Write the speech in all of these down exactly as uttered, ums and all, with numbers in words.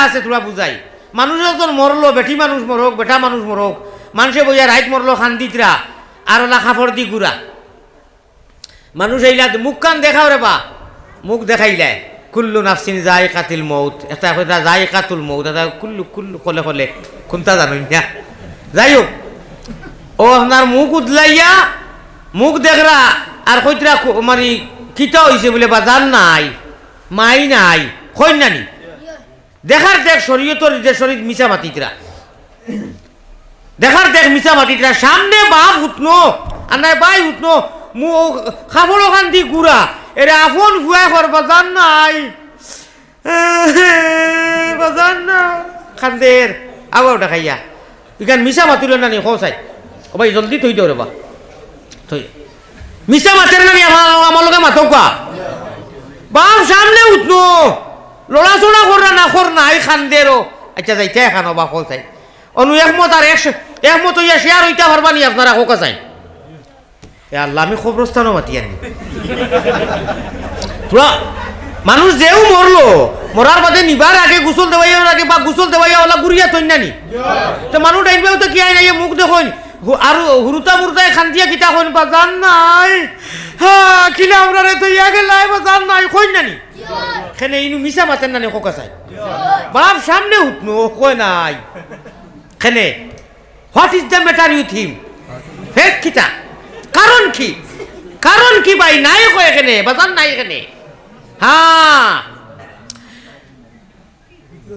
আছে থুড়া বুঝাই। মানুষ একজন মরলো, বেটি মানুষ মরউক, বেটা মানুষ মরউক, মানষে বইয়া রাইত মরলো কান্দিতরা, আর অলা কাপড় দি গুড়া। মানুষ আইলা, মুখখান দেখাও রে বা, মুখ দেখাইলায়। কুল্লু নাফসিন যায়িকাতুল মউত, একটা কইতরা যায়িকাতুল মউত, একটা কুল্লু, কুল্লু, কলে কলে, কুনটা জানইন না। যাই হউক, অউ আপনার মুখ উদলাইয়া, মুখ দেখরা, আর কইতরা কু-, মানি, কিতা অইছে বুলে, বাজান নাই, মাই নাই, কইন না নি? দেখার দেখ শরীয়তর যে শরীয়ত মিছা মাতিতরা। দেখার দেখ মিছা মাতিতরা। সামনে বাপ হুতনো, আর নাই বাই হুতনো, মু-, কাপড় অখান দি গুড়া। এরে আপন ফুয়ায় কর, বাজান নাই। বাজান না। কান্দের। আবার ওটা খাইয়া। ইখান মিছা মাতিল না নি, কও চাই। ও ভাই, জলদি থই দেও রে বা। থই। মিছা মাতের না নি, আমার, আমার লগে মাতউক্কা। বাপ সামনে হুতনো। লড়াচড়া কররা না, কর না, এই কান্দেরও। আচ্ছা, যাইতা এখানো বা কও চাই। অনু একমত আর এক, একমত অইয়া share অইতা পারবা নি আপনারা, কউক্কা চাই। এ আল্লাহ, আমি কবরস্থানও মাতিয়ার নি। থুড়া মানুষ যেউ মরলো, মরার বাদে নিবার আগে, গোসল দেওয়াইয়ার আগে বা গোসল দেওয়াইয়া অলা গুড়িয়া থইন না নি? তো মানুষ ডাইন বাউ তো কি আইন আইয়া মুখ দেখইন, হু-, আর হুরুতা মুরুতায় কান্দিয়া কিতা কইন, বাজান নাই। হ্যাঁ, কিলা আমরারে থইয়া গেলায়, বাজান নাই, কইন না নি? কেনে ইনু মিছা মাতের না নি, কউক্কা চাই। বাপ সামনে হুতনো, কয় নাই। কেনে? What is the matter with him? Fake কিতা? কারণ কি? কারণ কি ভাই? নাই কয় কেনে, বাজান নাই কেনে? হ্যাঁ।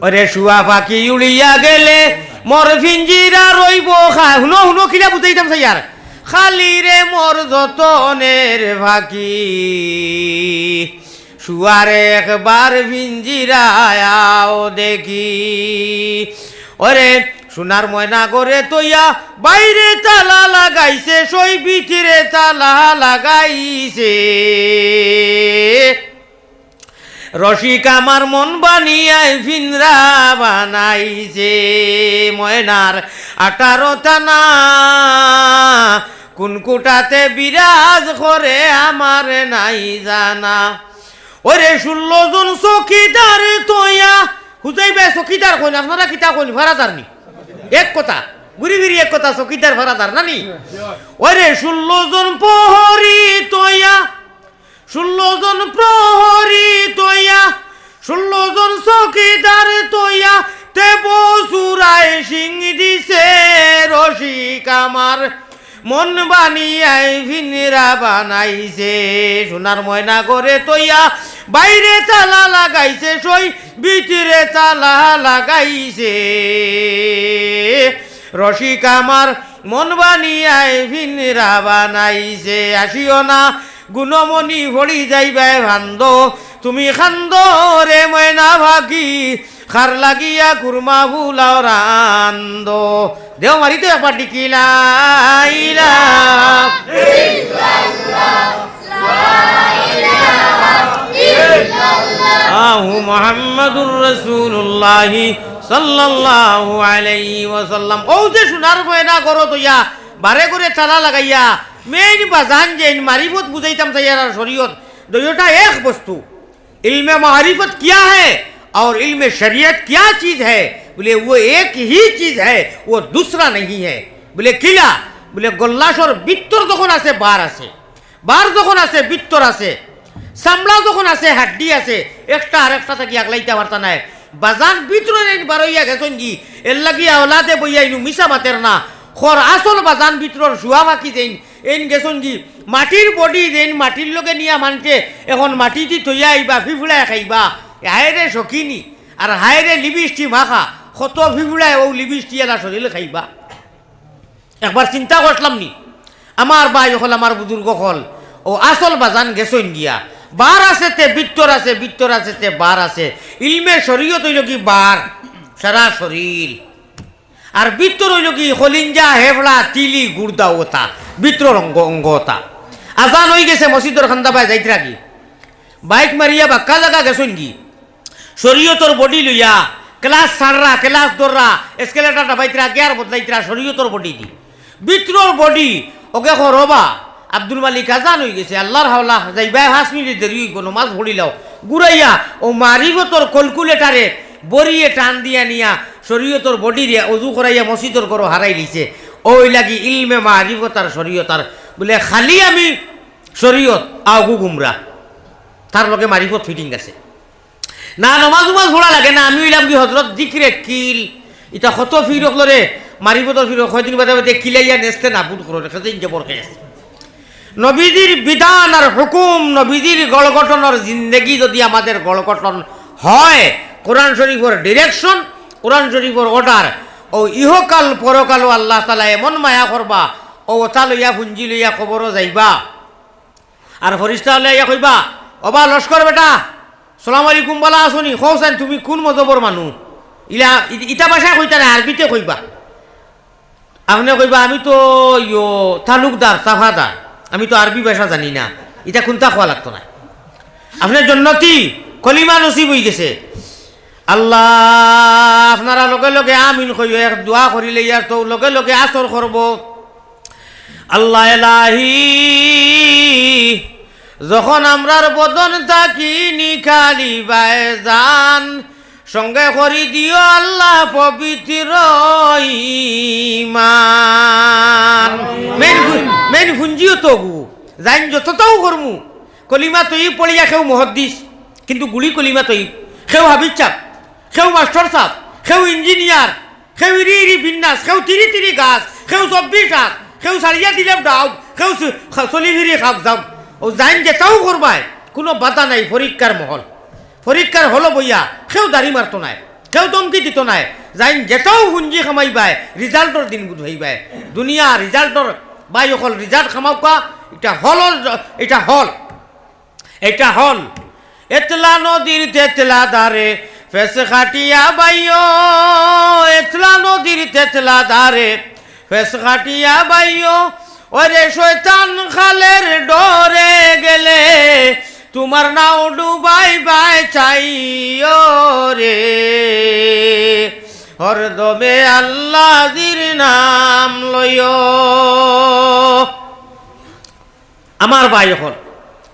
ওরে শুয়া পাখি উড়িয়া গেলে মোর পিঞ্জিরা রইবো খা-, হুনো, হুনো, কিলা বুঝাইতাম চাইয়ার। খালি রে মোর যতনের পাখি, শুয়ারে একবার পিঞ্জিরায় আও দেখি। ওরে সোনার ময়না ঘরে থইয়া, বাইরে তালা লাগাইছে, সই ভিতরে তালা লাগাইছে। রসিক আমার মন বানিয়ায় পিঞ্জরা বানাইছে। ময়নার আঠারোটা না, কোন কোঠাতে বিরাজ করে আমার নাই জানা। ওরে ষোলো জন চকিদার থইয়া, হুজাই ভাই চকিদার কইন, আপনারা কিতা কইন, ফারাদার নি? এক কথা, ঘুরি ফিরি এক কথা, চকিদার ফারাদার না নি? ওরে ষোলো জন প্রহরী থইয়া, ষোলো জন প্রহরী থইয়া, ষোলো জন চকিদার থইয়া, তে বসুরায় সিং দিছে, রসিক আমার মন বানিয়ায় পিঞ্জরা বানাইছে। সোনার ময়না ঘরে থইয়া, বাইরে তালা লাগাইছে, সই ভিতরে তালা লাগাইছে। রসিক আমার মন বানিয়ায় পিঞ্জরা বানাইছে। আসিও না গুণমণি পড়ি যাইবায় ফান্দো, তুমি কান্দো রে ময়না পাখি, কার লাগিয়া কুরমা ফুলাও রান্দো। দেও মারি তো একবার ডিকি লা ইলাহা ইল্লাল্লাহ। আহু মুহাম্মাদুর রাসূলুল্লাহ সাল্লাল্লাহু আলাইহি ওয়াসাল্লাম। অউ যে সোনার ময়না ঘরো থইয়া, বারে ঘরে তালা লাগাইয়া, মেইন বাজান যেইন মারিফত বুঝাইতাম চাইয়ার আর শরীয়ত, দুইওটা এক বস্তু। علم معرفت کیا ہے اور علم شریعت کیا چیز ہے؟ بولے، وہ ایک ہی چیز ہے، وہ دوسرا نہیں ہے۔ بولے، কিলা? বলে, গল্লাশর ভিতর যখন আছে, বার আছে, বার যখন আছে, ভিতর আছে, চামড়া যখন আছে, হাড্ডি আছে, একটা আর একটা থাকি আগলাইতা পারতা নায়। বাজান ভিতরর এইন বারইয়া গেছইন গি, এরলাগি আওলাদে বইয়া ইনু মিছা মাতের না। খর আসল বাজান ভিতরর শুয়া পাখি যেইন, এইন গেছইন গি, মাটির body যেইন মাটির লগে নিয়া মানষে এখন মাটিদি থইয়া আইবা, ফিফুড়ায় খাইবা। হায়রে শকিনি, আর হায়রে লিবিষ্টি মাখা, কত ফিফুড়ায় অউ লিবিষ্টি এলা শরীল খাইবা। একবার চিন্তা করছলাম নি? আমার ভাই অকল, আমার বুজুর্গ অকল, অউ আসল বাজান গেছইন গিয়া। বার আছে তে ভিতর আছে, ভিতর আছে তে বার আছে। ইলমে শরীয়ত অইলো গি বার, সারা শরীল। আর ভিতর অইলো গি কলিঞ্জা, হেফড়া, তিলি, গুর্দা অতা, ভিতরর অঙ্গ, অঙ্গ অতা। আজান অইগেছে, মসজিদর কান্দাবায় যাইতরা গি। বাইক মারিয়া বাক্কা জাগা গেছইন গি। শরীয়তর body লইয়া, ক্লাস ছাড়রা, ক্লাস ধররা, escalator ডাবাইতরা, gear বদলাইতরা, শরীয়তর body দি। ভিতরর body, ওকে খরবা, আব্দুল মালিক আজান অইগেছে, আল্লার হাওলা, যাইবায় পাঁচ মিনিট দেরি অইবো, নমাজ পড়িলাও। ঘুরাইয়া, অউ মারিফতর calculator-এ, বড়িয়ে টান দিয়া নিয়া শরীয়তর বডিরে অজু করাইয়া মসজিদর ঘরো হারাই লিছে। ওই লাগি ইলমে মারিফত আর শরীয়ত আর বুলে খালি আমি শরীয়ত আওগু গুমরা, তার লগে মারিফত ফিটিং আছে। না, নমাজ উমাজ পড়া লাগে না, আমি অইলাম কি হজরত জিকিরে কিল, ইতা কত ফিরক লরে, মারিফতর ফিরক, কয়দিন বাদে বাদে কিলাইয়া নেস্তে নাবুদ করো, রেখে দিন যে বরকে আছে। নবীজির বিধান আর হুকুম, নবীজির গড়গঠনর জিন্দেগি যদি আমাদের গড়গঠন হয়, কোরআন শরীফর ডিরেকশন, কোরআন শরীফর অর্ডার, ও ইহকাল পরকালও আল্লাহ তাআলা এমন মায়া করবা, ও ওতা লইয়া ফুঞ্জি লইয়া কবরও যাইবা। আর ফরিস্তা অকলে আইয়া কইবা, "ওবা লস্কর বেটা, সালাম আলাইকুম, বালা আছনি? কও চাইন তুমি কুন মজহবর মানু?" ইলা, ই-, ইতা ভাষায় কইতা না, আরবিতে কইবা। আপনে কইবা, "আমি তো ইয়ো তালুকদার, তাফাদার, আমি তো আরবি ভাষা জানি না।" ইতা কুনতা কওয়া লাগতো না। আপনে জন্নতি, কলিমা নসিব অইগেছে। আল্লাহ, আপনারা লগে লগে আমিন কইও, এক দোয়া করিলে ইয়ার তো লগে লগে আসর করব। আল্লাহ এলাহি, যখন আমরার বদন থাকি নিকালিবায় জান, সঙ্গে করি দিও আল্লাহ পবিত্র ইমান। মেইন ফু-, মেইন ফুঞ্জিও তো গু, জাইন যততাও করমু, কলিমা তৈব পড়িয়া কেউ মুহাদ্দিস, কিন্তু গুড়ি কলিমা তৈব, কেউ হাফিজ সাব, কেউ মাস্টর সাব, কেউ ইঞ্জিনিয়ার, কেউ ইরি ইরি বিন্যাস, কেউ তিরি তিরি গাছ, কেউ চব্বিশ আট, কেউ সারিয়া দিলে ডাউক, কেউ সু-, খা-, চলি ফিরি খাপ যাউক। ও জাইন যেতাও করবায়, কুনু বাধা নাই, পরীক্ষার মহল। পরীক্ষার হলো বইয়া, কেউ দাড়ি মারতো নায়, কেউ ধমকি দিতো নায়। জাইন যেতাও পুঞ্জি কামাইবায়, রিজাল্টর দিন বুঝাইবায়। দুনিয়া রিজাল্টর, ভাই অকল রিজাল্ট কামাউক্কা, ইটা হলর জ-, ইটা হল। ইটা হল, এতলা নদীর তেতলা ধারে, ফেস কাটিয়া বাইও, এতলা নদীর তেতলা ধারে, ফেস কাটিয়া বাইও, ওরে শয়তান খালের ডরে গেলে, তোমার নাও ডুবাইবায় চাইও রে, হরদমে আল্লাজির নাম লইও। আমার ভাই অকল,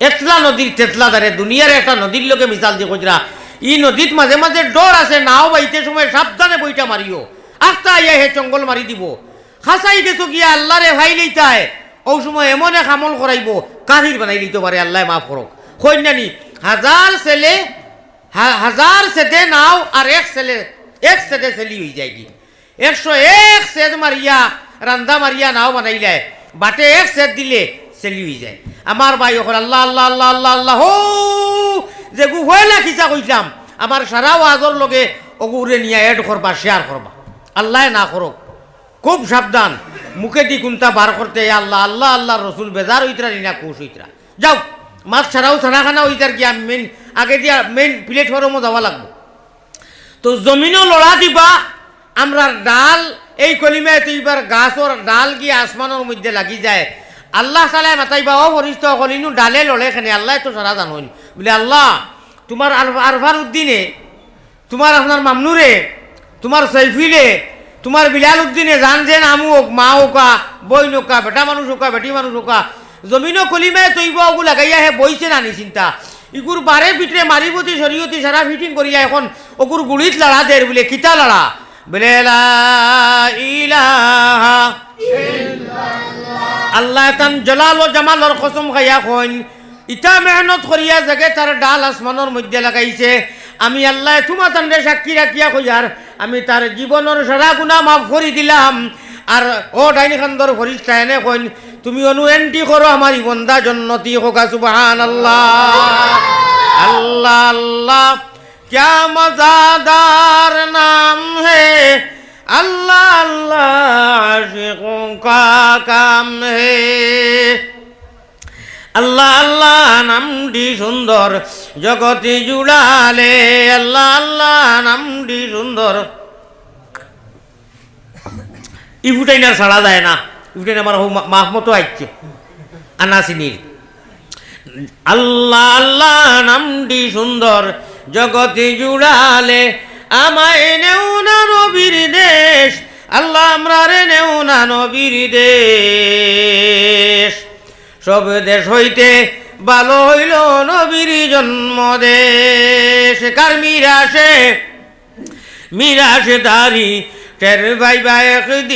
এতলা নদীর তেতলা ধারে, দুনিয়ার একটা নদীর লগে মিসাল দি কইরা, ই নদীত মাঝে মাঝে ডর আছে, নাও বাইতে সময় সাবধানে বইটা মারিও, আস্তা আইয়া হে জঙ্গল মারি দিবো। খাসাই গেছো গিয়া আল্লারে ভাই লইতায়, অউ সময় এমন এক আমল করাইবো, কাফির বানাই লইতো পারে, আল্লায় মাফ করউক। কইন না নি, হাজার ছেলে, হা-, হাজার ছেদে নাও আর এক ছেলে, এক ছেদে ছেলি অইযায়গি। একশো এক ছেদ মারিয়া, রান্দা মারিয়া নাও বানাইলায়, বাটে এক ছেদ দিলে ছেলি অইযায়। আমার ভাই অকল, আল্লাহ, আল্লাহ, আল্লাহ, আল্লাহ, আল্লাহ, হো, যেগু পয়লা কিসা কইছলাম, আমার সারা ওয়াজর লগে অগুরে নিয়া add করবা, share করবা। আল্লায় না করউক। খুব সাবধান, মুখেদি কুনতা বার করতে, আল্লাহ, আল্লাহ, আল্লাহর রসুল বেজার অইতরা নি না খুশ অইতরা। যাউক, মাত সারাও ছানাখানা অইতার গিয়া main, আগে দিয়া main platformও যাওয়া লাগবো। তো জমিনও লড়া দিবা, আমরার ডাল, এই কলিমায় তৈবার গাছর ডাল গিয়া আসমানর মধ্যে লাগি যায়। আল্লাহ তাআলায় মাতাইবা, "ও ফরিস্তা অকল, ইনো ডালে লড়ে কেনে?" আল্লায় তো সারা জানইন। বুলে, "আল্লাহ, তোমার আরফ-, আরফার উদ্দিনে, তোমার আপনার মামনুরে, তোমার সৈফিলে, তোমার বিলাল উদ্দিনে, জান যেন আমু অউক, মা অউকা, বইন অউকা, বেটা মানুষ অউকা, বেটি মানুষ অউকা, জমিনও কলিমায় তৈবা অগু লাগাইয়া হে বইছে না নি চিন্তা। ইগুর বারে ভিতরে মারিফতি শরীয়তি সারা fitting করিয়া এখন অগুর গুড়িত লাড়া দের।" বুলে, "কিতা লাড়া?" বুলে, "লা ইলাহা ইল্লাল্লাহ।" আল্লায় তান জালাল ও জামালর কসম খাইয়া কইন, ইতা মেহনত করিয়া যেগে তার ডাল আসমানর মধ্যে লাগাইছে, আমি আল্লায় তুমা তানরে সাক্ষী রাখিয়া কইয়ার, আমি তার জীবনর সারা গুনা মাফ করি দিলাম। আর ও ডাইন কান্দর ফরিস্তা এনে কইন, "তুমি অনু entry করো, আমার ই বন্দা জন্নতি অউকা।" সুবহানাল্লাহ। আল্লাহ, আল্লাহ, ক্যা মজাদার নাম হে, আল্লাহ, আল্লাহ, আশিকোঁ কা কাম হে। আল্লাহ, আল্লাহ, নামটি সুন্দর, জগতে জুড়ালে। আল্লাহ, আল্লাহ, নামটি সুন্দর। ই ফুটাইন আর ছাড়া যায় না। ই ফুটাইন আমার হউ মা-, মাফ মতো আইছে। আনা চিনির। আল্লাহ, আল্লাহ, নামটি সুন্দর, জগতে জুড়ালে। আমায় নেও না নবীর দেশ। আল্লাহ, আমরারে নেও না নবীর দেশ। সব দেশ হইতে ভালো হইল নবীর জন্ম দেশ। কার মিরাশে, মিরাশদারি টের পাইবা একদিন,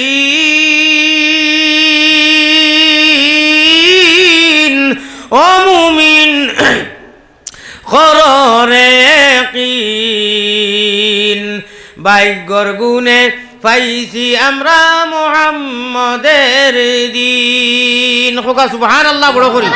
ও মুমিন, কররে কিন। ভাগ্যর গুণে পাইছি আমরা মুহাম্মদের দিন। কউক্কা সুবহানাল্লাহ বড় করি।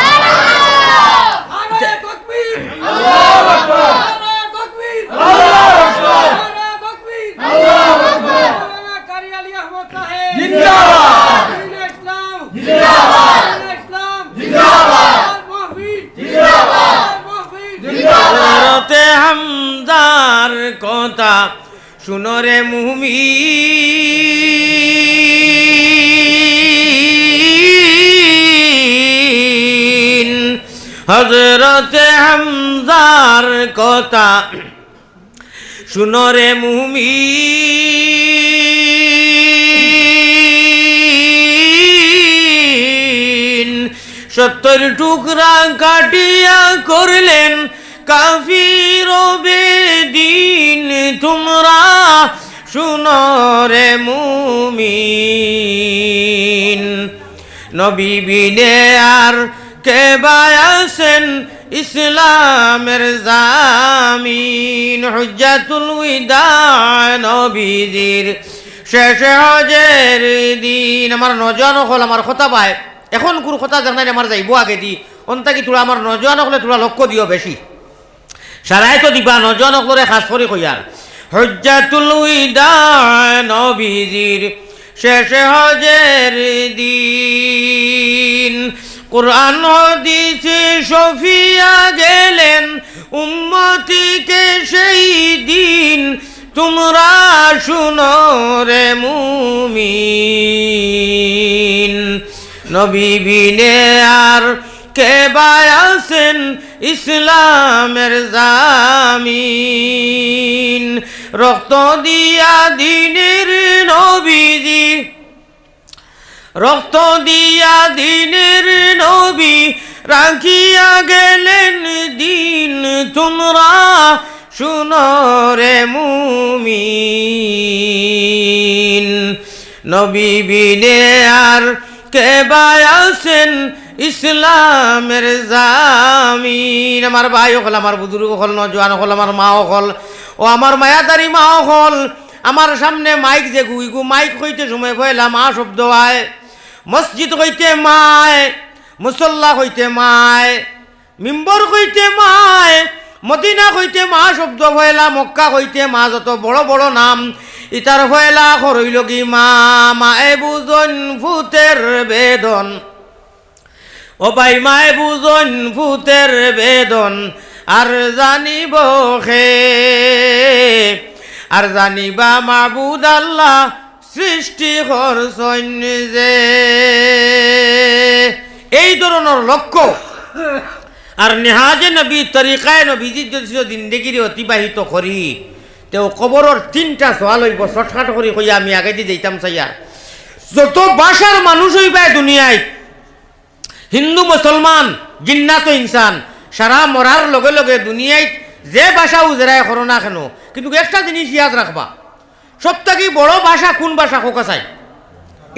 নারায়ে তাকবীর! আল্লাহু আকবার! নারায়ে তাকবীর! আল্লাহু আকবার! নারায়ে তাকবীর! আল্লাহু আকবার! মাওলানা কারি আলী আহমদ সাহেব! জিন্দাবাদ! দ্বীনে ইসলাম! জিন্দাবাদ! দ্বীনে ইসলাম! জিন্দাবাদ! আল মাহফিল! জিন্দাবাদ! আল মাহফিল! জিন্দাবাদ! হযরতে হামজার কথা হুনো রে মুমিন, হযরতে হামজার কথা হুনো রে মুমিন। সত্তর টুকরা কাটিয়া করলেন কাফির বেদিন। তোমরা হুনো রে মুমিন, নবী বিনে আর কে বা আছেন ইসলামের জামিন। হুজ্জাতুল উইদা নবীজির শেষ হজের দিন। আমার নওজোয়ান অকল, আমার খতাবায়, অখনকুর খতাব যেখান আমার যাইবো আগেদি, অন থাকি থুড়া আমার নওজোয়ান অকলে থুড়া লক্ষ্য দিও বেশি। সারায় তো দিবা, নওজোয়ান অকলরে খাছ করি কইয়ার। হুজ্জাতুল উইদা নবীজির শেষ হজের দিন। কোরআন হাদিসে শফিয়া গেলেন উম্মতিকে সেই দিন। তোমরা হুনো রে মুমিন, নবী বিনে আর কে বা আছেন ইসলামের জামিন। রক্ত দিয়া দ্বীনের নবীজি, রক্ত দিয়া দ্বীনের নবী রাখিয়া গেলেন দিন। তোমরা হুনো রে মুমিন, নবী বিনে আর কে বা আছেন ইসলামের জামিন। আমার ভাই অকল, আমার বুজুর্গ অকল, নওজোয়ান অকল, আমার মা অকল, ও আমার মায়াদারি মা অকল, আমার সামনে মাইক যেগু, ইগু মাইক কইতে সময় পয়লা মা শব্দ আয়, মসজিদ কইতে মা আয়, মুসল্লা কইতে মা আয়, মিম্বর কইতে মা আয়, মদিনা কইতে মা শব্দ পয়লা, মক্কা কইতে মা, যত বড় বড় নাম, ইতার পয়লা অখর অইলোগি মা। মায়ে বুঝইন পুতের বেদন, ও ভাই, মায়ে বুঝইন পুতের বেদন, আর জানিবো কে, আর জানিবা মাবুদ আল্লাহ সৃষ্টি করছইন যে। এই ধরনর লক্ষ্য। আর নেহাজে নবী, তরিকায়ে নবীজির যদি জিন্দেগিরে অতিবাহিত করি, তেউ কবরর তিনটা সওয়াল অইবো। শর্টকাট করি কইয়া আমি আগেদি যাইতাম চাইয়ার। যত ভাষার মানুষ অইবায় দুনিয়াত, হিন্দু, মুসলমান, জিন্নাত, ইনসান, সারা মরার লগে লগে দুনিয়াত যে ভাষা উজরায় করো না কেনো, কিন্তু একটা জিনিস ইয়াদ রাখবা, সব থাকি বড় ভাষা কুন ভাষা কউক্কা চাই?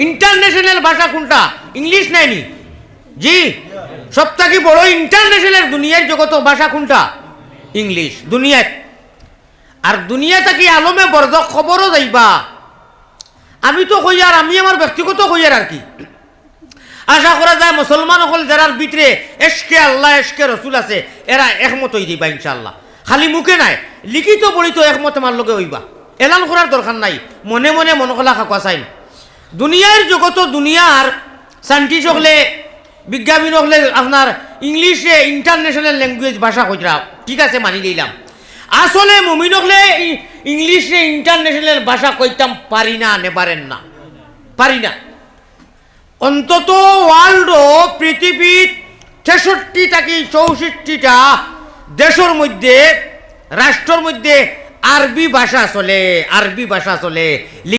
ইন্টারন্যাশনাল ভাষা কুনটা? ইংলিশ নায়নি? জি, সব থাকি বড় ইন্টারন্যাশনাল দুনিয়ার জগতো ভাষা কুনটা? ইংলিশ। দুনিয়াত আর দুনিয়া থাকি আলমে বরজখ কবরো যাইবা। আমি তো কইয়ার, আমি আমার ব্যক্তিগত কইয়ার আর কি। আশা করা যায় মুসলমান অকল যারার ভিতরে এশকে আল্লাহ, এশকে রসুল আছে, এরা একমত অইযিবা ইনশাআল্লাহ। খালি মুখে নায়, লিখিত পড়িত একমত আমার লগে অইবা। এলান করার দরকার নাই, মনে মনে মন খোলা কউক্কা চাইন। দুনিয়ার জগতো দুনিয়ার সায়েন্টিস্ট অকলে, বিজ্ঞানী অকলে আপনার ইংলিশরে ইন্টারন্যাশনাল ল্যাঙ্গুয়েজ ভাষা কইরা, ঠিক আছে, মানি লইলাম। আসলে মুমিন অকলে ই-, ইংলিশরে ইন্টারন্যাশনাল ভাষা কইতাম পারি না, নে পারেন না, পারি না। অন্তত ওয়ার্ল্ডো, পৃথিবীত তেষট্টি থাকি চৌষট্টিটা দেশর মধ্যে, রাষ্ট্রর মধ্যে আরবি ভাষা চলে, আরবি ভাষা চলে।